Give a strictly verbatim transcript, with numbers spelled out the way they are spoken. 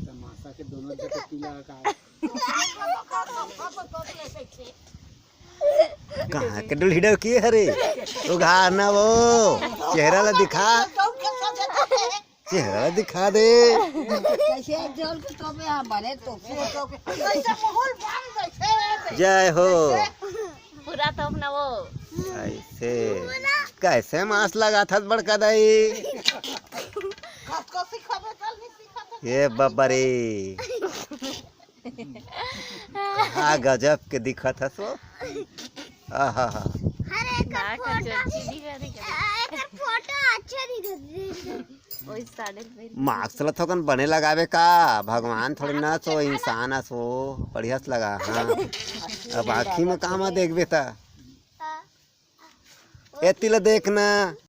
तमाशा के दोनों जगह पीला का। कहाँ के डुलही डौकी हरे? उघार ना वो, चेहरा ला दिखा, चेहरा ला दिखा दे। कैसे एक जोल के तोपे, हाँ, बने तोपे। कैसे माहौल बन जैसे जय हो। पूरा तोप ना वो। ऐसे कैसे मांस लगाथस बड़का दाई? ये बब्बा रे। हाँ, गजब के दिखत हस वो। आहा हा। अरे, एकर फोटो, एकर फोटो अच्छा दिखत हे। मास्क ला थोकन बने लगावे का, भगवान थोड़े ना सो, इंसान अस वो, बढ़िया से लगा। हाँ, अब आँखी में कहाँ में देखबे ता? एती ला देखना।